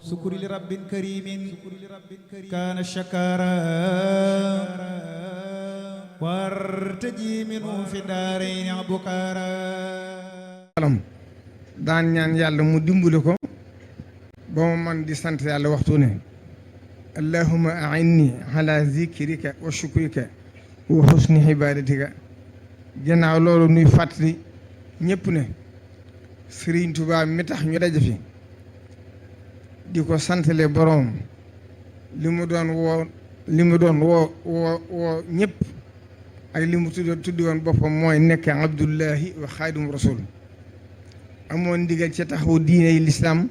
سكر لرب كريم كان شكارا وارتجي منه في الدارين بكارا daan ñaan yàlla mu dimbali ko ba mu man di sant yàlla waxtu ne allahumma a'inni ala zikrika wa shukrika wa husni ibadatika gannaaw loolu nuy fàttali ñëpp ne Sëriñ Tuubaa mi tax ñu daje fi di ko santale boroom li mu doon woo ñëpp ak li mu tuddi woon boppam mooy nekk abdullahi wa xaadimu rasul amoon ndigal ci taxawu diine yi lislaam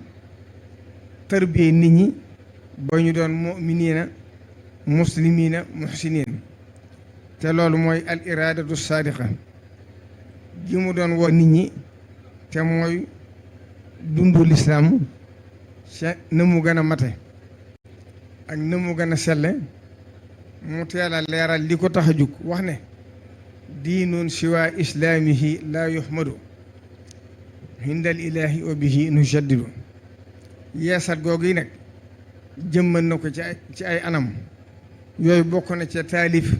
tarbiyee nit ñi ba ñu doon mu'miniina muslimiina muhsiniin te loolu mooy al iraadatu saadiqa gi mu doon woo nit ñi te mooy dundu lislaam ca na mu gën a mate ak na mu gën a selle mu teel a leeral li ko tax a jug wax ne diinun siwa islaamihi laa yuhmadu hindal ilaahi wa bihi nujaddidu yeesat googu yi nag jëmmal na ko ci ay anam yooyu bokk na ca taalif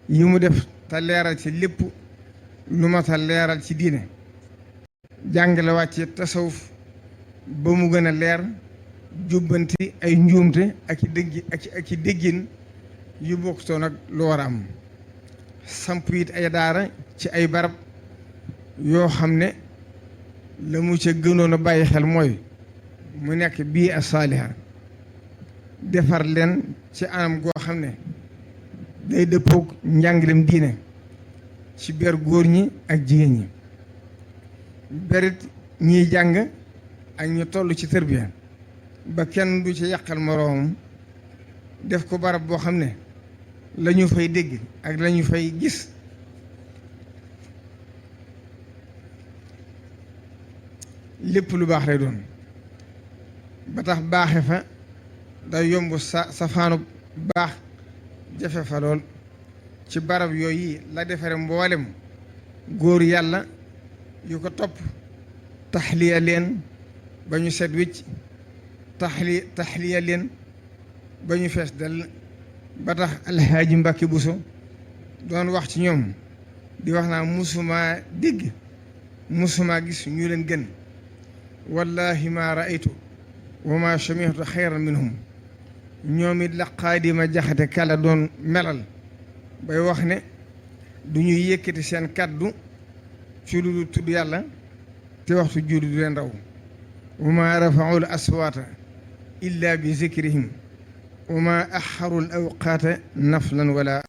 yi mu def te leeral ci lépp lu ma ta leeral ci diine jàngale wàcce tasawuf ba mu gën a leer jubbanti ay njuumte ak i déggin yu bokkutoon ak lu war a am samp it ay daara ci ay barab yoo xam ne la mu ca gënoon a bàyyi xel mooy mu nekk bii a saaliha defar leen ci anam goo xam ne day dëppoog njàngalem diine ci ber góor ñi ak jigéen ñi berit ñiy jàng ak ñu toll ci tërbiya ba kenn du ci yàqal moroomam def ko barab boo xam ne la ñu fay dégg ak la ñu fay gis lépp lu baax lay doon ba tax baaxe fa day yomb safaanu baax jafe fa lool ci barab yooyu la defare mboolem góor yàlla yu ko topp taxliya leen ba ñu set wicc taxliya leen ba ñu fees dell ba tax alxaaji Mbàkke Buso doon wax ci ñoom di wax naa musumaa dégg musumaa gis ñu leen gën wallahi ma raaytu wa ma samihtu xayran minhum ñoom it la Xaadima Jaxate Kala doon melal bay wax ne du ñuy yëkkati seen kàddu ci lu tudd yàlla te waxtu julli du leen raw wa ma rafaul aswaata illa bi zikrihim wa ma axarul awqaata naflan wala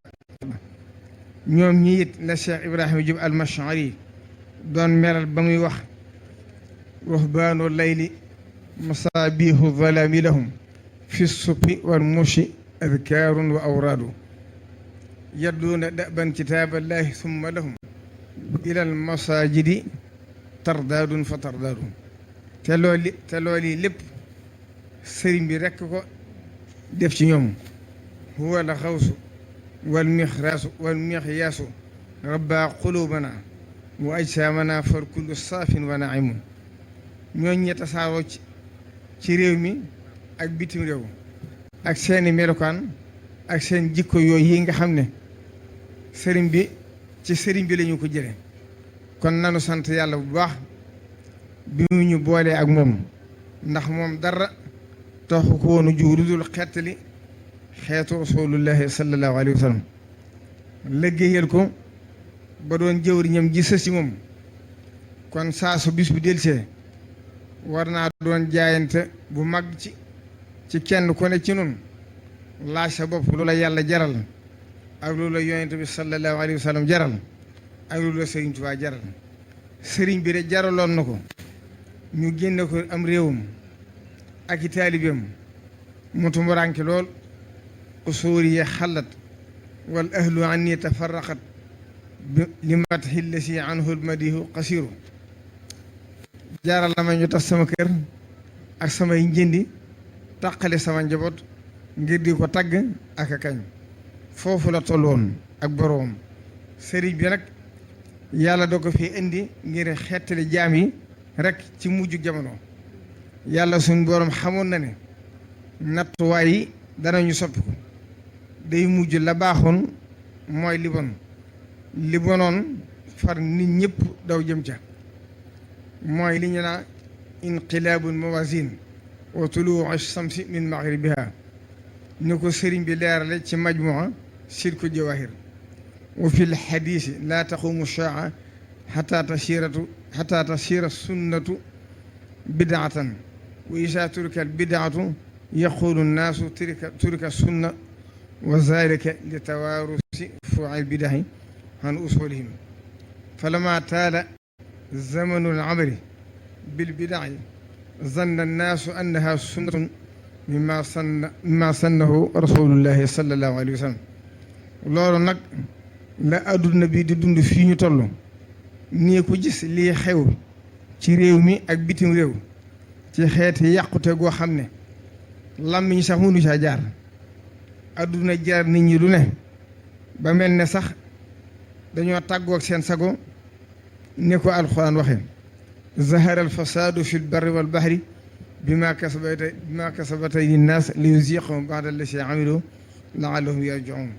ñoom ñi it la Cheikh Ibrahima Jub al-Mash'ari doon melal ba muy wax ruhbaanu layli masaabihu zalaami lahum fi suppi wal mushi adkaarun wa awraadu yadduuna daban kitaaballahi summa lahum ilal masaajidi tardaadun fa tardaadu te loolu lépp sëriñ bi rekk ko def ci ñoom huwa la xawsu wal mixraasu wal mixyaasu rabbaa quluubana wa ajsaamana far kullu saafin wa naimun ñooñ ñe tasaaroo ci réew mi ak bitim réew ak seeni melokaan ak seen jikko yooyu yi nga xam ne sëriñ bi lañu ko jële kon nanu sant yàlla bu baax bi mu ñu boolee ak moom ndax moom dara taxu ko woonu ju lu dul xettali xeetu rasulullahi sallallahu alayhi wa sallam liggéeyal ko ba doon jëwriñam ji sës ci moom kon saa su bis bu delsee war naa doon jaayante bu mag ci kenn ku ne ci nun laaj sa bopp lu la yàlla jaral ak lu la yonent bi sallallahu alayhi wa sallam jaral ak lu la sëriñ Tuubaa jaral sëriñ bi de jaraloon na ko ñu génne ko am réewam ak i taalibeem mu tumuraanke lool usuuriya xalat wal ahlu anni tafarraqat li matxi lasi anhu lmadihu qasiru jaaral na ma ñu tas sama kër ak samay njëndi tàqale sama njaboot ngir di ko tagg ak a kañ foofu la tolloon ak boroom sëriñ bi nag yàlla doo ko fi indi ngir xettali jaam yi rek ci mujj jamono yàlla suñ borom xamoon na ne nattuwaay yi danañu soppi ko day mujj la baaxoon mooy li bonoon far nit ñëpp daw jëm ca mooy li ñu naa inqilaabul mawazin wa tuluu shamsi min maghribiha ni ko sëriñ bi leerale ci majmua silku jawahir wa fi lxadisi laa taqumu shaa xata tasira sunnatu bidaatan wa isa turika albidaatu yaqulu nnaasu turika sunna wa zalika li tawaarusi fuuci lbidahi an usulihim falama taala zamanu lamali bilbidaci zanna annaasu annaha sunnatun mimma sannahu rasulullahi sallallahu alayhi wa sallam loolu nag la adduna bi di dund fii ñu toll nii ko gis lii xew ci réew mi ak bitim réew ci xeeti yàqute goo xam ne làmmiñ sax mënu caa jaar adduna jaar nit ñi lu ne ba mel ne sax dañoo tàggoog seen sago ni ko alxuraan waxe zahara alfasaadu fi lbarri walbahri bima kasabata linnaas li yuziqahum ba'da allati amilu la'allahum yarji'un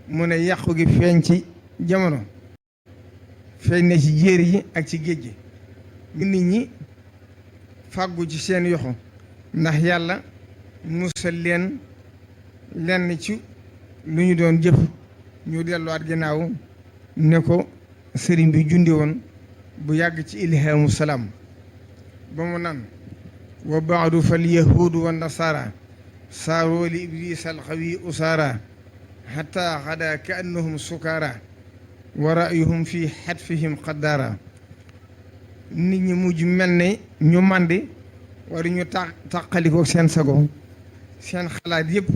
mu ne yàqu gi feeñ ci jamono feeñ na ci jéeri yi ak ci géej gi nit ñi fàggu ci seen yoxo ndax yàlla musal leen lenn ci lu ñu doon jëf ñu delluwaat ginnaaw ne ko sëriñ bi jundi woon bu yàgg ci ilhaamu salaam ba mu nan wa baadu fal yahuudu wa nasaara saaroo li iblisa alxawi usaara xata xada ka annahum sukaara wa ra'yuhum fi xatfihim xaddaara nit ñi mujj mel ne ñu màndi wala ñu tàqalikoo seen sago seen xalaat yëpp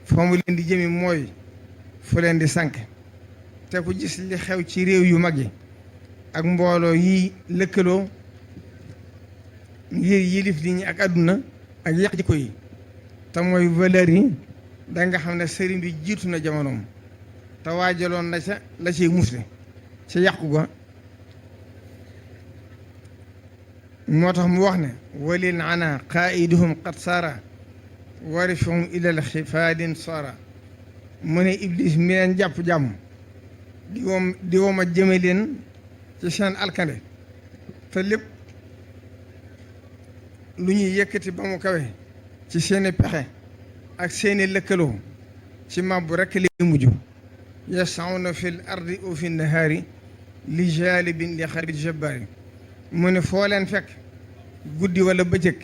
fa mu leen di jëmi mooy fu leen di sànk te ku gis li xew ci réew yu mag yi ak mbooloo yi lëkkaloo ngir yilif nit ñi ak àdduna ak yàq jikko yi te mooy valeur yi da nga xam ne sëriñ bi jiitu na jamonoom te waajaloon na ca la ciy musle ca yàqu ga moo tax mu wax ne walil ana qaiduhum qad saara warifhum ilal xifaadin saara mu ne iblis mi leen jàpp jàmm di woma jëme leen ci seen alkande te lépp lu ñuy yëkkati ba mu kawe ci seeni pexe ak seeni lëkkaloo ci màbbu rekk li mujj yasawna fil ardi wa fi nahaari li jaalibin li xarbi jabbaari mu ne foo leen fekk guddi wala bëccëg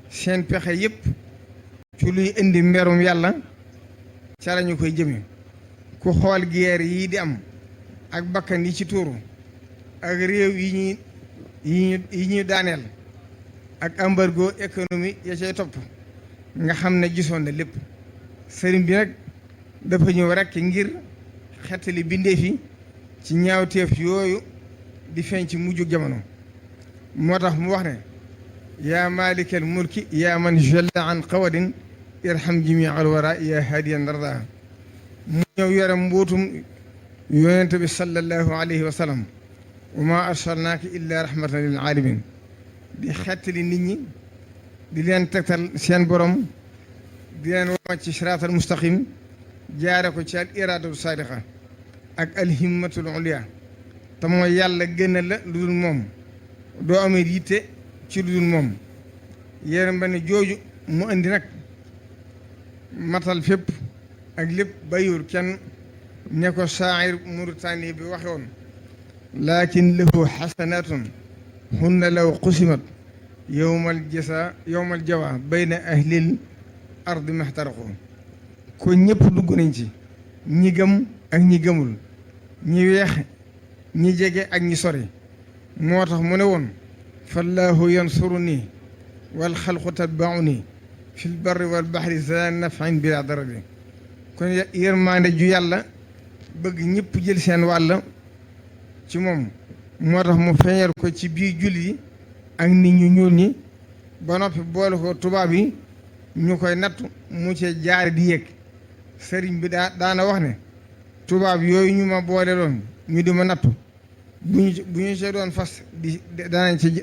seen pexe yëpp ci luy indi mberum yàlla ca la ñu koy jëme ku xool guerre yii di am ak bakkan yi ci tuuru ak réew yi ñu daaneel ak embargo économique ya cay topp nga xam ne gisoon na lépp sëriñ bi nag dafa ñëw rekk ngir xettali bindeef yi ci ñaawteef yooyu di feeñ ci mujjug jamono moo tax mu wax ne yaa malikal mulki yaa man jalla an qawadin irham jami al wara yaa hadiyan darda mu ñëw yore mbootum yonent bi sallallahu alayhi wa sallam wa ma arsalnaaka illa rahmatan lil alamin di xettali nit ñi di leen tegtal seen borom di leen wama ci siraatal mustaqim jaare ko ci al iradatu sadiqa ak alhimmatul ulia te mooy yàlla gën la lu dul moom doo amee yitte ci lu dul moom yéen ba ne jooju mu indi nag matal fépp ak lépp bayur kenn ne ko shaa'ir Mauritanie bi waxe woon lakin lahu xasanatun hunna law qusimat yowmal jawa bayna ahlil ardi maxtaraqu ko ñëpp dugg nañ ci ñi gëm ak ñi gëmul ñi weex ñi jege ak ñi sori moo tax mu ne woon fallaahu yansuruni wal xalqu tatbauni fi lbarri wal baxri za nafin bila darari kon yërmaande ju yàlla bëgg ñëpp jël seen wàll ci moom moo tax mu feeñal ko ci biir julli yi ak nit ñu ñuul ñi ba noppi boole ko tubaab yi ñu koy natt mu cee jaare di yéeg sëriñ bi daana wax ne tubaab yooyu ñu ma boole loon ñu di ma nattu bu ñu ci doon fas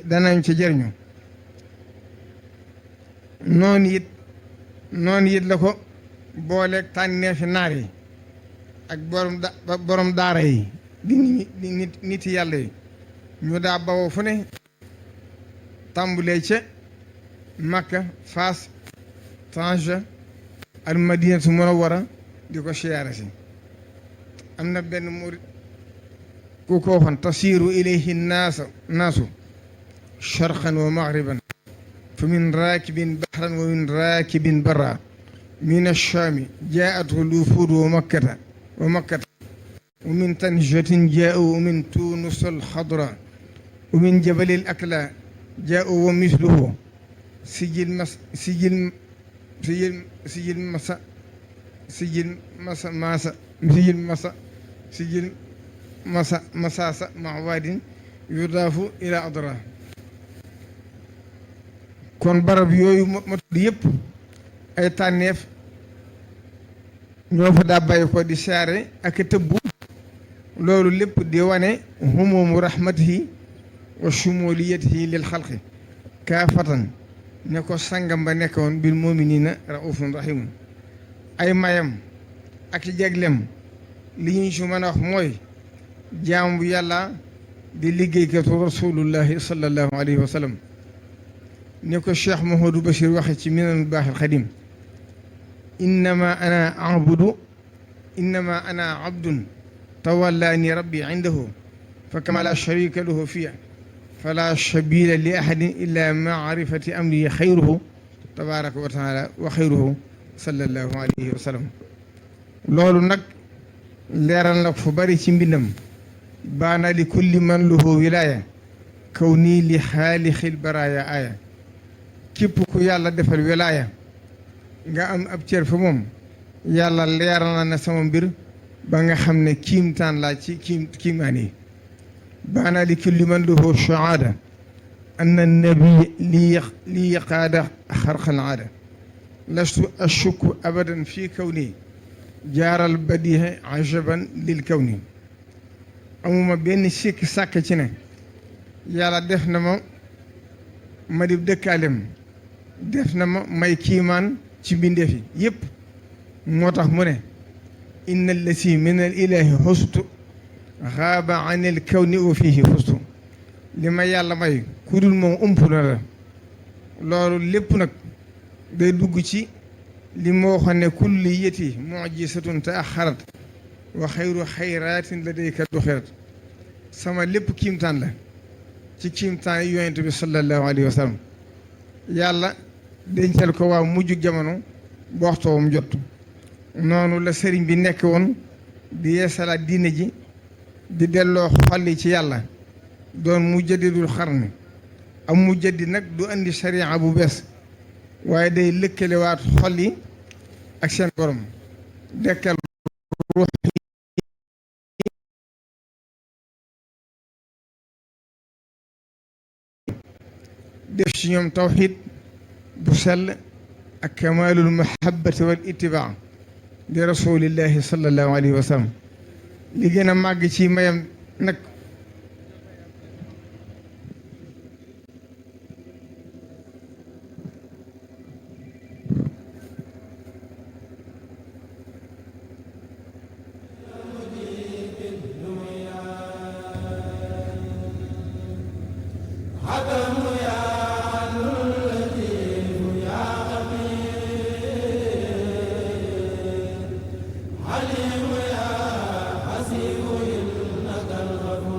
danañ ci jëriñu noonu it la ko booleeg tànneefi naar yi ak borom daara yi di nit yàlla yi ñu daa bawoo fu ne tàmbulee ca Makka Faas Tanja al Madinatu Munawwara di ko siyaare si am na benn murid ku ko waxoon tasiiru ilayhi naasu sharqan wa maghriban fa min raakibin bahran wa min raakibin barra min ash-shaami jaa'athu al-wufuud wa makkata wa min tanjatin jaa'u wa min tunis al-xadra wa min jabali al-akla jaa'u wa misluhu sijil masasa mawadin yudaafu ila adra kon barab yooyu ma tudd yëpp ay tànneef ñoo fa daa bàyyi ko di saare ak tëbbu loolu lépp di wane humumu rahmatihi wa shumuliyatihi lil xalqi kaafatan ne ko sangam ba nekkoon bil muminina raufun rahimun ay mayam ak jeglem li ñu si mën a wax mooy jaam bu yàlla di liggéeykatu rasulullahi sallallahu alayhi wa sallam ne ko Cheikh Mouhamadou Bachir waxe ci minanul baaxil xadim innama ana abdun tawallaani rabbi indahu fa kama la sharika lahu fiya fala sabila li ahadin illa maarifati amri xayruhu tabaraka wa taala wa xayruhu sallallahu alayhi wa sallam loolu nag leeral na ko fu bari ci mbindam baana li kulli man lahu wilaya kaw nii li xaalixil baraaya aaya képp ku yàlla defal wilaya nga am ab cër fa moom yàlla leeral na sama mbir ba nga xam ne kiimtaan laa ci kiimaan yi baana li kulli man lahu shahaada anna nabi li yaqaada xarqal aada lastu ashukku abadan fii kawni jaaral badihe ajaban lil kawni amuma benn sikki sàkk ci ne yàlla def na ma di dëkkaalem def na ma may kiimaan ci mbindeef yi yëpp moo tax mu ne inna allasi min al ilahi xustu xaaba an il kawni wa fihi xustu li ma yàlla may ku dul moom ump na la loolu lépp nag day dugg ci li moo xam ne kulliyati mujisatun taaxarat wa xayru xayraatin ladayka duxirat sama lépp kiimtaan la ci kiimtaan yi yonent bi sallallahu alayhi wa sallam yàlla dencal ko waa mujj jamono ba waxtoom jot noonu la sëriñ bi nekk woon di yeesalaat diine ji di delloo xolli ci yàlla doon mujaddidul xarni am mujaddid nag du andi sariya bu bees waaye day lëkkalewaat xol yi ak seen borom dekkal ruux def ci ñoom tawxiid bu sell ak kamaalul mahabbati wal ittibaa di rasulillahi sallallahu alayhi wa sallam li gën a màgg ci mayam nag عليم يا حسيب إنك الغفور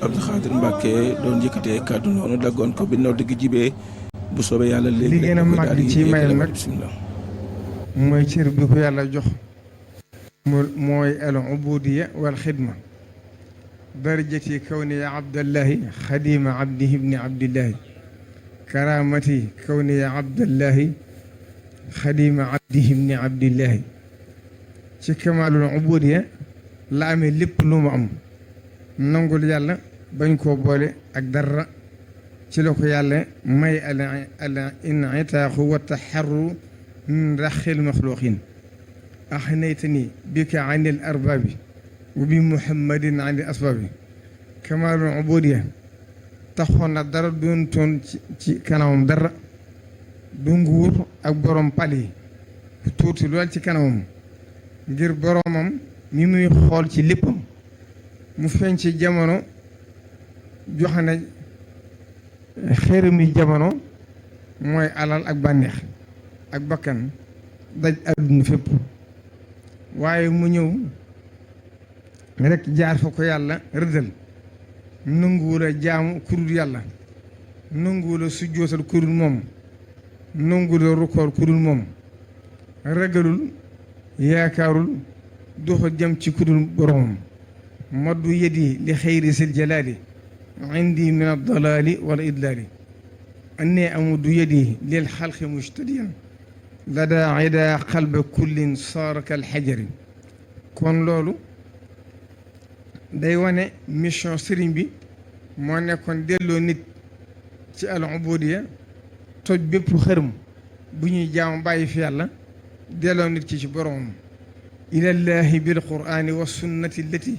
Abdou Khadir Mbacke doon yëkkatee kàddu noonu daggoon ko bi nodd gi jibee bu soobee yàlla léegi li gën a màgg ci mayam nag bismillah mooy cër bi ko yàlla jox mooy al ubudiya wal xidma darajati kawni abdallahi xadima abdihi ibni abdillahi karamati kawni abdallahi xadima abdihi ibni abdillahi ci kamaalul ubudiya la amee lépp lu mu am nangul yàlla bañ koo boole ak dara ci la ko yàlla may al initaaxu wa taxarru min raxil maxluqin axnaytani bika an il arbaabi wa bi muhammadin an il asbaabi kamaalul ubudiya taxoon na dara doon toon ci kanamam dara du nguur ak borom pal yi tuuti lool ci kanamam ngir boromam mi muy xool ci léppam mu feeñ ci jamono joxe na xërëmi jamono mooy alal ak bànneex ak bakkan daj àdduna fépp waaye mu ñëw rekk jaar fa ko yàlla rëddal nanguwul a jaamu kurul yàlla nanguwul a sujjootal kurul moom nanguwul a rukkoor kurul moom ragalul yaakaarul doxa jëm ci kurul boromam maddu yedi li xayri sil jalaali indi min addalaali wala idlaali annee amuddu yedi lil xalqi mujtadiyan lada ida qalba kullin saara kal xajari kon loolu day wane mission sëriñ bi moo nekkoon delloo nit ci al ubudiya toj bépp xërëm bu ñuy jaam bàyyi fi yàlla delloo nit ci boromam ilallahi bil qur'ani wa sunnati allati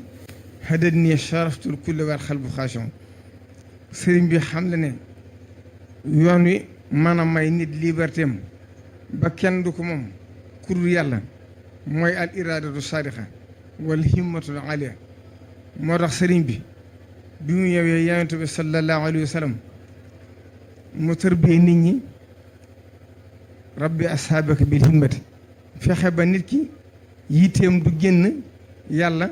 hadadni sharaftul kulli wal xalbu xaashon sëriñ bi xam la ne yoon wi mën a may nit liberté am ba kenn du ko moom kurul yàlla mooy al iradatu sadiqa wal himmatul aliya moo tax sëriñ bi mu ñëwee yonent bi sallallahu alayhi wa sallam mu tërbiyee nit ñi rabbi ashaabaka bil himmati fexe ba nit ki yitteem du génn yàlla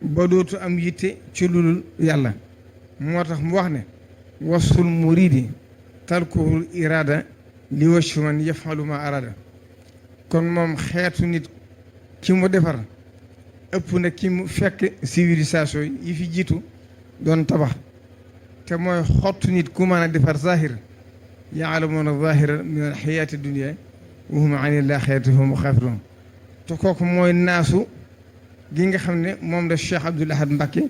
ba dootu am yitte ci lulul yàlla moo tax mu wax ne wasul muridi tarkuhul irada li waccu man yafalu ma arada kon moom xeetu nit ki mu defar ëpp na ki mu fekk civilisation yi fi jiitu doon tabax te mooy xottu nit ku mën a defar zahir yaalamuuna zahira min al xayaati dunia wa hum an il axirati hum xaafiruun te kooku mooy naasu gi nga xam ne moom la Cheikh Abdoul Ahad Mbacké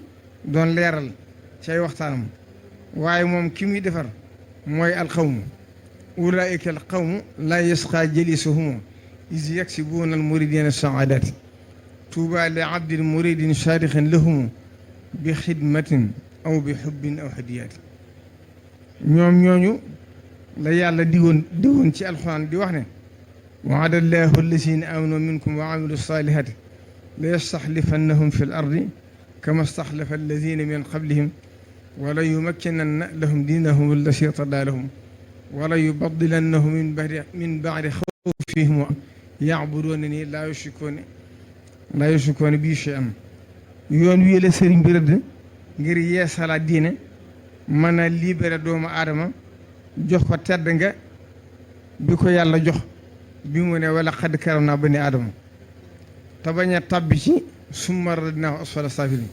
doon leeral ci ay waxtaanam waaye moom ki muy defar mooy alqawmu ulaika alqawmu laa yasqa jalisuhum is yaksibuuna almuridina saadati tuuba li abdin muridin saadixin lahum bi xidmatin aw bi xubbin aw hadiyaati ñoom ñooñu la yàlla digoon ci alxuraan di wax ne waada allahu allazina amanu minkum wa amilu salihati la yastaxlifannahum fi l ardi kama staxlafa allazina min qablihim wala yumakkinanna lahum diinahum allati irtadaa lahum wala yubaddilannahum min ba'di xawfihim ya'buduunani laa yushrikuuna bii shay'an yoon wii la sëriñ bi rëdd ngir yeesalaat diine mën a libéré doomu aadama jox ko tedd nga bi ko yàlla jox bi mu ne wala xad karamnaa bani aadama te bañ a tabbi ci summa radadnaahu asfala saafiliin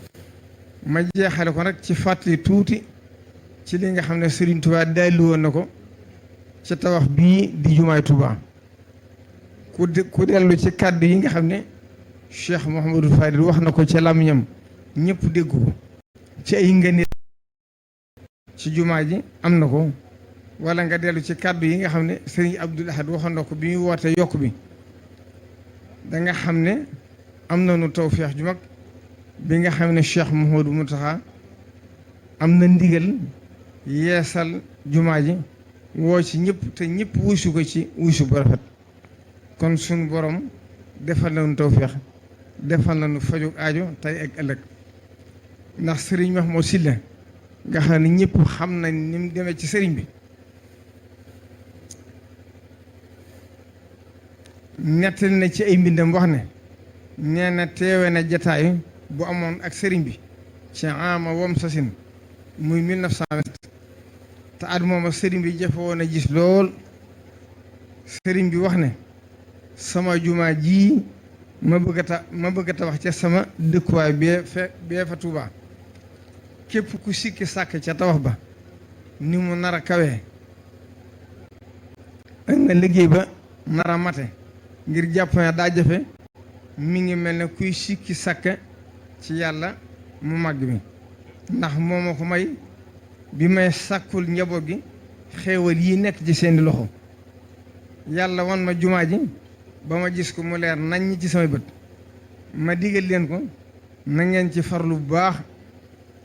ma jeexale ko nag ci fàttali tuuti ci li nga xam ne Serigne Touba dalli woon na ko ci tabax bii di jumaay Touba ku dellu ci kàddu yi nga xam ne Cheikh Mouhamadou Fadil wax na ko ci làmmiñam ñëpp dégg ko ci ay ngëneel ci jumaa ji am na ko wala nga dellu ci kàddu yi nga xam ne Serigne Abdoul Ahad waxoon na ko bi muy woote yokk bi da nga xam ne am nañu tawfeex ju mag bi nga xam ne Cheikh Mouhamadou Mountakha am na ndigal yeesal jumaa ji woo ci ñëpp te ñëpp wuusu ko ci wuusu bu rafet kon suñu borom defal nañu tawfeex defal nañu faju aajo tey ak ëllëg ndax sëriñ Mahmoud Sylla nga xam ne ñëpp xam nañ ni mu demee ci sëriñ bi nettali na ci ay mbindam wax ne nee na teewe na jataay bu amoon ak sëriñ bi ci ama wam sasin muy 1920 te at mooma sëriñ bi jafe woon a gis lool sëriñ bi wax ne sama jumaa ji ma bëgg a tabax ca sama dëkkuwaay bee fa Tuubaa képp ku sikki sàkk ca tabax ba ni mu nar a kawee ak na liggéey ba nar a mate ngir jàpp ne daa jafe mi ngi mel ne kuy sikki sàkk ci yàlla mu màgg mi ndax moo ma ko may bi may sàkkul njaboot gi xéewal yi nekk ci seeni loxo yàlla wan ma jumaa ji ba ma gis ko mu leer naññ ci samay bët ma digal leen ko na ngeen ci farlu bu baax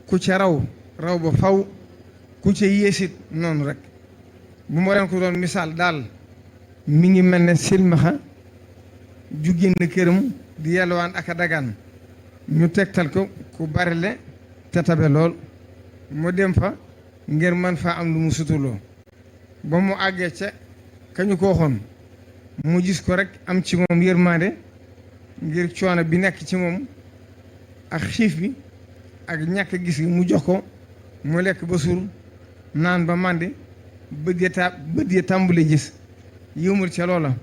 ku ca raw ba faw ku ca yéesit noonu rek bu ma leen ko doon misaal daal mi ngi mel ne silmaxa ju génn këram di yalwaan ak a dagaan ñu tegtal ko ku bari le te tabe lool mu dem fa ngir man faa am lu mu suturloo ba mu àggee ca kañu ko waxoon mu gis ko rek am ci moom yërmande ngir coono bi nekk ci moom ak xiif bi ak ñàkk gis gi mu jox ko mu lekk ba suur naan ba màndi bët ya tàmbule gis yëmul ca loola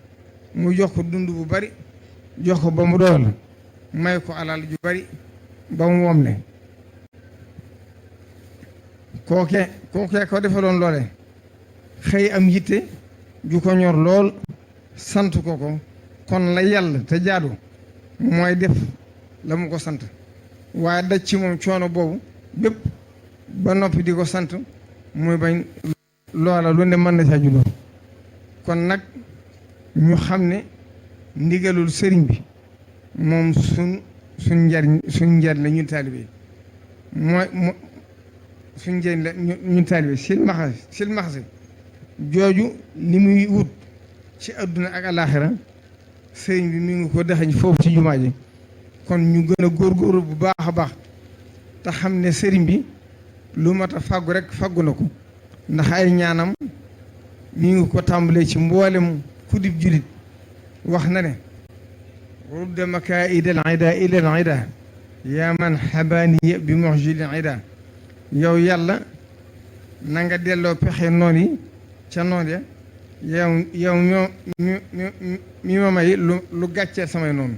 mu jox ko dund bu bari jox ko ba mu doyal may ko alal ju bari ba mu womle kookee ko defaloon loole xëy am yitte ju ko ñor lool sant ko kon la yàlla te jaadu mooy def la mu ko sant waaye daj ci moom coono boobu bépp ba noppi di ko sant muy bañ loola lu ne mën na saa juddoo kon nag ñu xam ne ndigalul sëriñ bi moom suñ njariñ la ñun taalibe mooy suñ njariñ la ñun taalibe silmaxa jooju li muy wut ci adduna ak alaaxira sëriñ bi mi ngi ko dëxañ foofu ci jumaa ji kon ñu gën a góorgóorlu bu baax a baax te xam ne sëriñ bi lu mat a fàggu rek fàggu na ko ndax ay ñaanam mi ngi ko tàmbalee ci mboolem kudib julit wax na ne rudda makaidal ida ilal ida yaa man xabaaniya bi muxjilil ida yow yàlla na nga delloo pexe noon yi ca noon ya yow mi ma may lu gàcceel samay noonu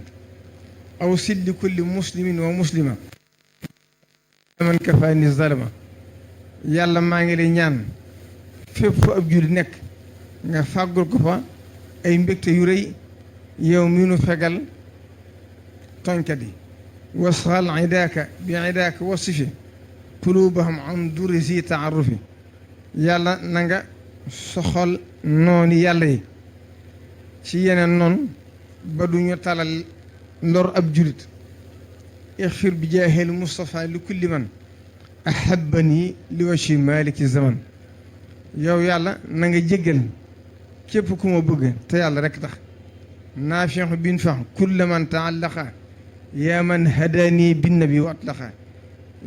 aw siddi kulli muslimin wa muslima man kafaani zalama yàlla maa ngi lay ñaan fépp fu ab julli nekk nga fàggul ko fa ay mbégte yu rëy yow mi nu fegal tooñkat yi wasxal idaaka bi idaaka wasifi qulubahum an durisi taarufi yàlla na nga soxal noonu yàlla yi ci yeneen noon ba duñu talal lor ab julit ixfir bi jaahil Mustafa li kulli man ahabani li wachi maliki zaman yow yàlla na nga jéggal képp ku ma bëgg te yàlla rek tax naafixu bin fax kulla man taallaqa yaa man hadani bin nabi wa atlaqa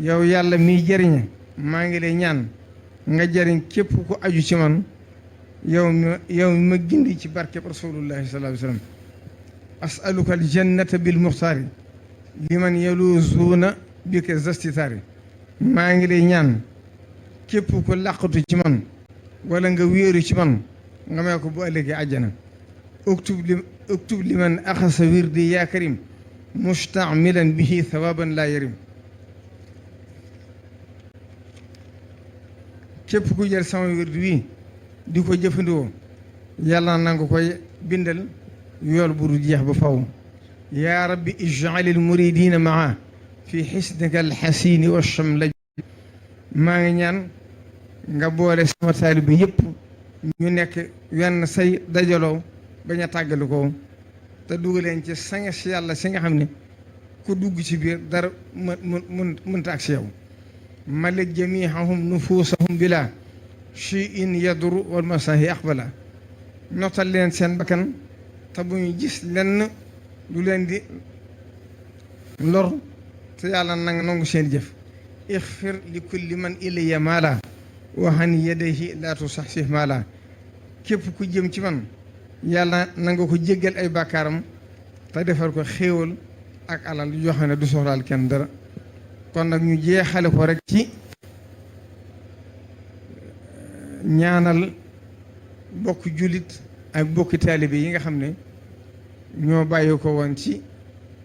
yow yàlla miy jëriña maa ngi lay ñaan nga jëriñ képp ku aju ci man yow mi ma gindi ci barkeb rasulullahi sallallahu alayhi wa sallam asaluka aljannata bil muxtaari liman yaluzuuna bika zastitaari maa ngi lay ñaan képp ku làqatu ci man wala nga wéeru ci man nga may ko bu ëllëgee àjjana uktub liman axasa wirdi yaa karim mustamilan bihi thawaban laa yarim képp ku jël sama wirdi wi di ko jëfandikoo yàlla na nga koy bindal yool bu du jeex ba faw yaa rabbi ij'alil muridina maa fi xisnika alxasini wa chamlaj maa ngi ñaan nga boole sama taalibe yëpp ñu nekk wenn say dajaloo bañ a tàggali ko te dugaleen ci sanga si yàlla si nga xam ne ku dugg ci biir dara mënta ak si yow malik jamihahum nufuusahum bila shay'in yadru wal masahi aqbala notal leen seen bakkan te bu ñu gis lenn lu leen di lor te yàlla nanga nangu seen jëf ixfir li kulli man ilayya maala waxan yadayhi laatu sax si maala képp ku jëm ci man yàlla na nga ko jéggal ay bàkkaaram te defar ko xéewal ak alal yoo xam ne du soxlaal kenn dara kon nag ñu jeexale ko rek ci ñaanal bokk jullit ak bokki taalibe yi nga xam ne ñoo bàyyi ko woon ci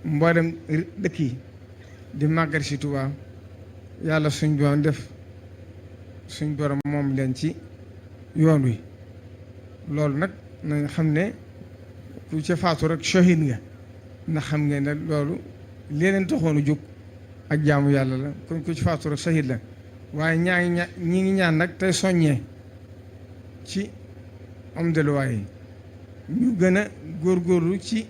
mboolem dëkk yi di màggal si Tuubaa yàlla suñ borom def suñ borom moom leen ci yoon wi loolu nag na nga xam ne ku ca faatu rek shahid nga ndax xam ngeen ne loolu leneen taxoon a jóg ak jaamu yàlla la kon ku ci faatu rek shahid la waaye ñi ngi ñaan nag tey soññee ci am delluwaay yi ñu gën a góorgóorlu ci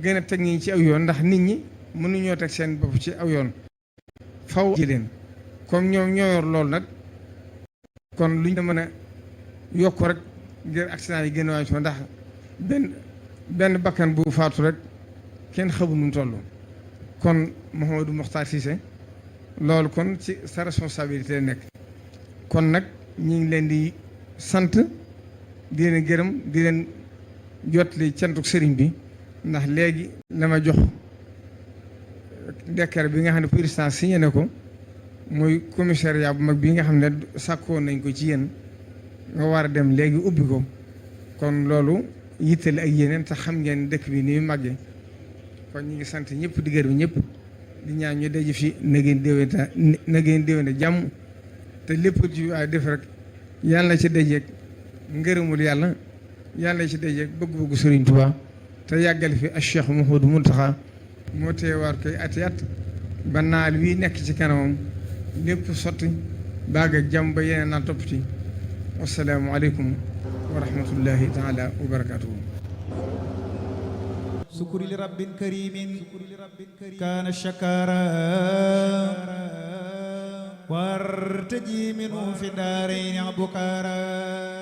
gën a teg ñi ci aw yoon ndax nit ñi mënuñoo teg seen bopp ci aw yoon faw ji leen comme ñoom ñoo yor loolu nag kon luñ mën a yokk rek ngir accident yi gën a wàññi ndax benn bakkan bu faatu rek kenn xamul nu mu toll kon Mouhamadou Mokhtar Cissé loolu kon ci sa responsabilité nekk kon nag ñu ngi leen di sant di leen gërëm di leen jotli cantuk sëriñ bi ndax léegi la ma jox décret bi nga xam ne président signé na ko muy commissariat bu mag bi nga xam ne sàkkoon nañ ko ci yéen nga war a dem léegi ubbi ko kon loolu yittale ak yeneen te xam ngeen dëkk bi ni mu màggee kon ñu ngi sant ñëpp di gërëm ñëpp di ñaan ñu daje fi na ngeen déwénte jàmm te lépp ci ay def rek yàlla na ci dajeeg ngërëmul yàlla na ci dajeeg bëgg-bëggu Sëriñ Tuubaa te yàggal fi ak Cheikh Mouhamadou Mountakha moo teewaat koy ati at ba naal wi nekk ci kanamam lépp sotti baag ak jàmm ba yeneen naa topp ci wassalaamu aleykum wa rahmatullahi taala wa barakatuhu سكر لرب كريم كان شكارا وارتجي منه في الدارين بكارا